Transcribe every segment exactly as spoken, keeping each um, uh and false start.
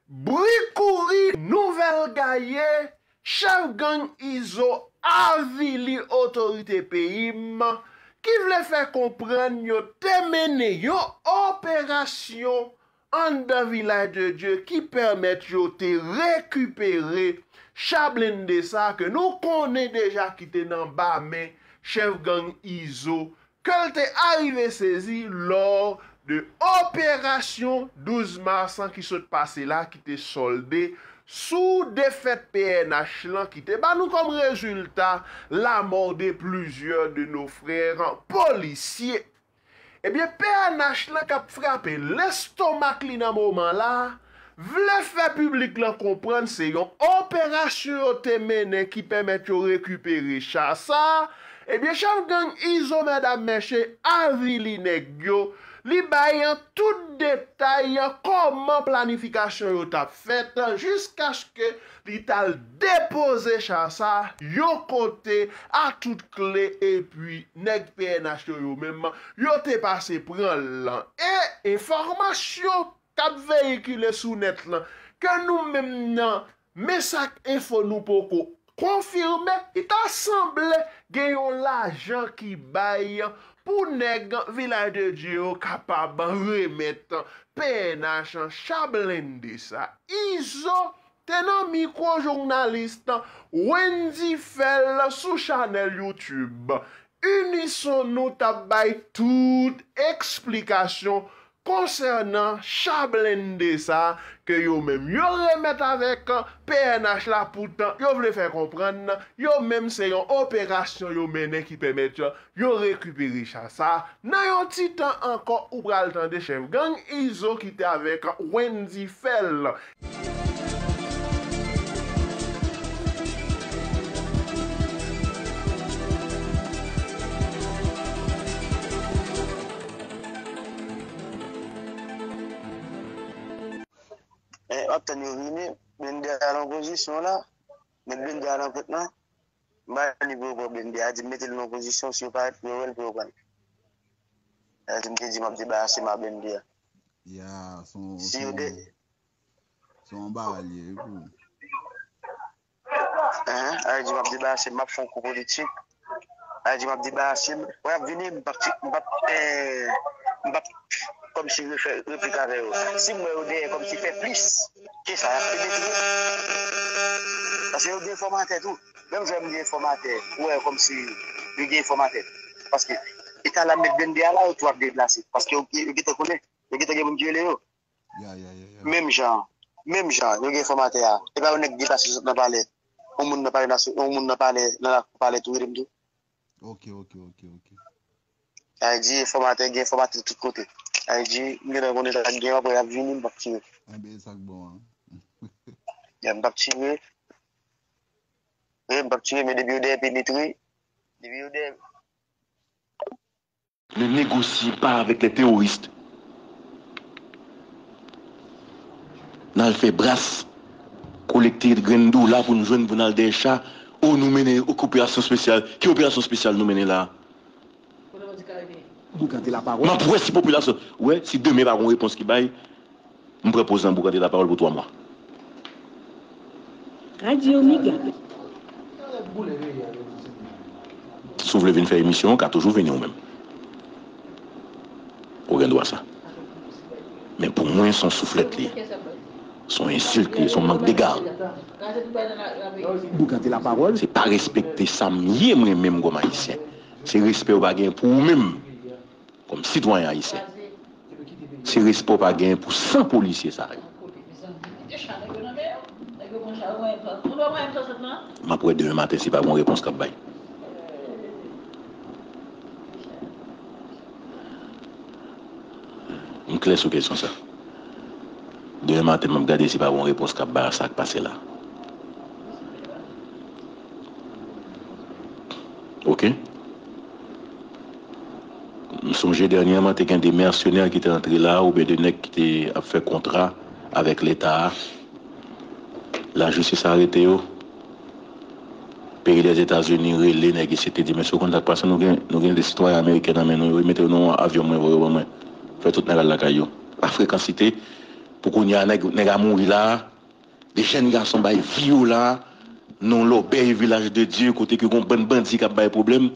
Bri kouri, nouvèl gaye, chèf gang Izo avili otorite peyi m, ki vle fè konprann yo te mennen yon operasyon anndan Vilaj de Dye ki pèmèt yo te rekipere cha blende sa ke nou konnen deja ki te nan ba men chèf gang Izo, ke l te arive sezi lò de operasyon douz mas ki sot pase la, ki te sòlde sou defèt P N H lan, ki te ba nou kòm rezilta la mort de plusieurs de nos frères policiers. Ebyen, P N H lan k ap frape lestomak li nan moman la, vle fè piblik lan konprann se yon operasyon yo te mennen ki pèmèt yo rekipere cha sa. Ebyen, chèf gang Izo, medam, mesye, avili nèg yo. Li bay tout detay kòman planifikasyon yo t ap fèt, jiskaske li t al depoze cha sa yon kote a tout kle, epi nèg P N H yo, yo menm, yo te pase pran l lan. E enfòmasyon k ap veyikile sou nèt lan, ke nou menm nan Mesak Enfo nou poko konfime, li ta sanble gen yon lajan ki bay pou nèg Vilaj de Dye yo kapab remèt P N H cha blende sa. Izo te nan mikwo jounalis Wendy Phèl sou chanèl YouTube Unison, nou t ap bay tout eksplikasyon konsènan cha blende sa ke yo menm yo remèt avèk P N H la, poutan yo vle fè konprann yo menm se yon operasyon yo mennen ki pèmèt yo rekipere cha sa. Nan yon ti tan ankò, ou pral tande chèf gang Izo ki te avèk Wendy Phèl. Eh, w ap tann yo vini, blende a nan pozisyon la, met blende a nan pòt lan, m ba li pou yo pran blende a, di m mete l nan pozisyon, si yo parèt pou yo wè l, pou yo pran l. Sa di m te di m ap debarase m a blende a. Ya, se yon, se yon, se yon bagay li ye wi pou ou. Enhen, a di m ap debarase m, m ap fè yon kou politik. A di m ap debarase m, w ap vini, m p ap, m p ap, eh, m p ap kòmsi refè replik avè yo. Si m wè yo dèyè kòmsi fè plis ke sa, y ap pede tou. Paske yo gen enfòmatè tou. Menm jan m gen enfòmatè, ou wè kòmsi yo gen enfòmatè. Paske eta la met blende a la, yo tou ap deplase. Paske yo, yo gentan konnen, yo gentan gen moun ki rele yo. Menm jan, menm jan, yo gen enfòmatè a. E pa yon nèg ki pase sot nan palè. Yon moun nan palè, yon moun nan palè, nan lakou palè tou rele m tou. Ok, ok, ok, ok. Sa vle di enfòmatè, gen enfòmatè tout kote. Sa vle di, m gentan konnen sa k gen, apre y ap vini, m p ap tire. Enben, e sa k bon an. Ya, m p ap tire. Wi, m p ap tire, men depi yo dèyè penetre, depi yo dèyè. Ne négociez pas avec les terroristes. N al fè bras, kolekte grenn dola pou n jwenn pou n al dèyè cha. O, nou mennen operasyon espesyal. Ki operasyon espesyal nou mennen la a? Boukante lapawòl. M ap wè si popilasyon, ou wè, si demen pa gon repons ki bay, m pran poz lan boukante lapawòl pou twa mwa. Radio Mega. Si w vle vin fè emisyon, w ka toujou vini ou menm. Ou gen dwa sa. Men pou mwen, se yon souflèt li ye. Se yon ensilt li ye, se yon mank dega. Boukante lapawòl. Se pa respekte sa m ye mwen menm kòm Ayisyen. Se respè w pa gen pou ou menm kòm sitwayen ayisyen. Se respè w pa gen pou san polisye sa yo. M ap wè demen maten si pa gon repons k ap bay. M klè sou kesyon sa. Demen maten m ap gade si pa gon repons k ap bay a sa k pase la. Ok. M sonje dènyèman te gen de mèsenè ki te antre la oubyen de nèg ki te ap fè kontra avèk leta a. Lajistis arete yo. Peyi Lèzetazini rele nèg isit, li di, mesye, w konn sa k pase, nou gen, nou gen de sitwayen ameriken nan men nou, yo mete yo nan yon avyon, mwen voye yo ban mwen. Fè tout nèg al lakay yo. Pa frekansite, Pou kounye a, nèg, nèg a mouri la, de jèn gason bay vi yo la, nan lòbèy Vilaj de Dye, kote ke gon bann bandi k ap bay pwoblèm.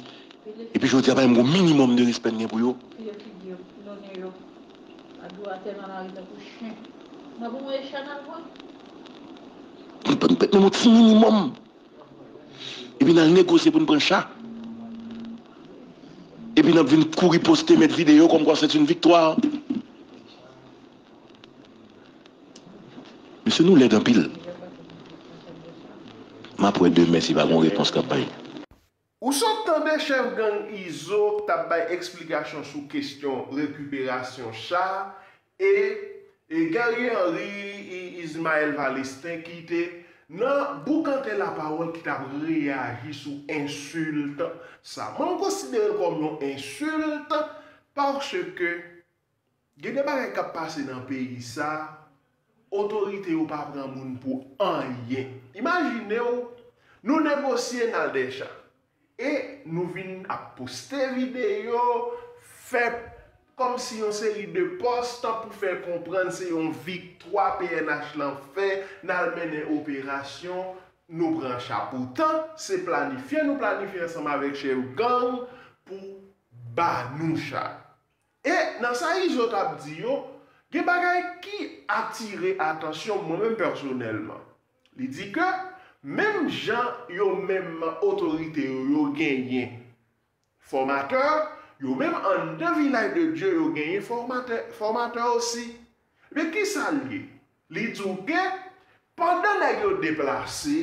Epi jodi a, pa menm gon minimòm de respè n gen pou yo. Pile figi yo, pilonnen yo. Adou atè nan lari tankou chen. N ap voye cha n al vre. Nou pa, nou pa menm yon ti minimòm. Epi n al negosye pou n pran cha. Epi n ap vin kouri poste, met videyo kòmkwa c'est une victoire. Mesye, nou lèd anpil. M ap wè demen si pa gon repons k ap bay. Ou sot tande chèf gang Izo k t ap bay eksplikasyon sou kesyon rekiperasyon cha e e Guerrier Henry Ismaël Valestin ki te nan boukante lapawòl ki t ap reyaji sou ensilt sa. Mwen m konsidere l kòm yon ensilt paske gen de bagay k ap pase nan peyi sa, otorite yo pa pran moun pou anyen. Imajine w, nou negosye n al dècha. E nou vin ap poste videyo, fè kòmsi yon seri de pòs pou fè konprann se yon viktwa P N H lan fè, n al mennen operasyon, nou pran cha. Poutan, se planifye nou planifye ansanm avèk chèf gang pou ba nou cha. E nan sa Izo t ap di yo, gen bagay ki atire atansyon mwen menm pèsonèlman. Li di ke menm jan yo menm otorite yo yo genyen fòmatè, yo menm anndan Vilaj de Dye yo genyen fòmatè fòmatè osi. Men kisa l ye? Li di w ke pandan nèg yo deplase,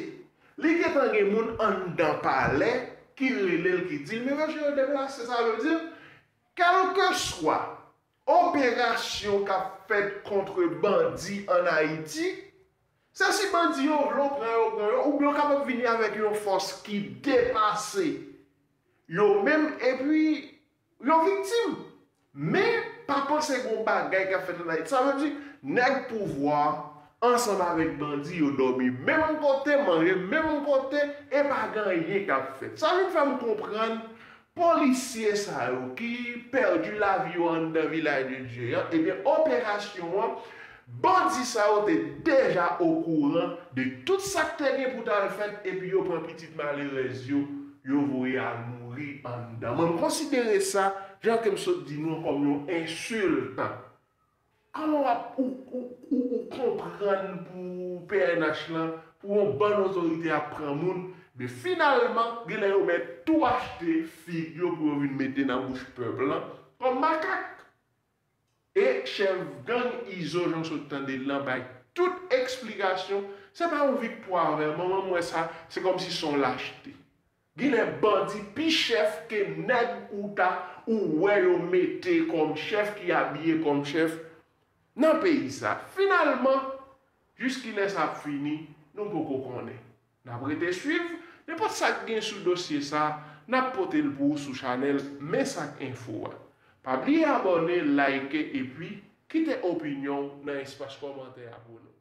li gentan gen moun anndan palè ki rele l ki di l men mesye yo deplase, sa vle di kèlkeswa operasyon k ap fèt kont bandi ann Ayiti, se si bandi yo vle w pran yo pran yo oubyen yo kapab vini avèk yon fòs ki depase yo menm epi yo viktim. Men pa panse gon bagay k ap fèt ann Ayiti. Sa vle di nèg pouvwa ansanm avèk bandi yo dòmi menm kote, manje menm kote e pa gen anyen k ap fèt. Sa vin fè m konprann polisye sa yo ki pèdi lavi yo anndan Vilaj de Dye an, ebyen operasyon an, bandi sa yo te deja okouran de tout sa k te gen pou t al fèt epi yo pran pitit malerèz yo, yo voye al mouri anndan. Mwen m konsidere sa, jan ke m sot di nou an, kòm yon ensilt. Kòman w ap ou ou ou ou konprann pou P N H lan, pou yon bann otorite ap pran moun, men finalman, genlè yo mèt tou achte fig yo pou yo vin mete nan bouch pèp lan kòm makak. E chèf gang Izo, jan w sot tande l lan, bay tout eksplikasyon, se pa yon viktwa vrèman, mwen m wè sa, se kòmsi se yon lachte. Genlè bandi pi chèf ke nèg ou ta ou wè yo mete kòm chèf, ki abiye kòm chèf nan peyi sa. Finalman, jiskilè sa ap fini, nou poko konnen. N ap rete swiv, nenpòt sa k gen sou dosye sa, n ap pote l pou ou sou chanèl Men Sa K Enfo a. Pa bliye abòne, like epi kite opinyon w nan espas kòmantè a pou nou.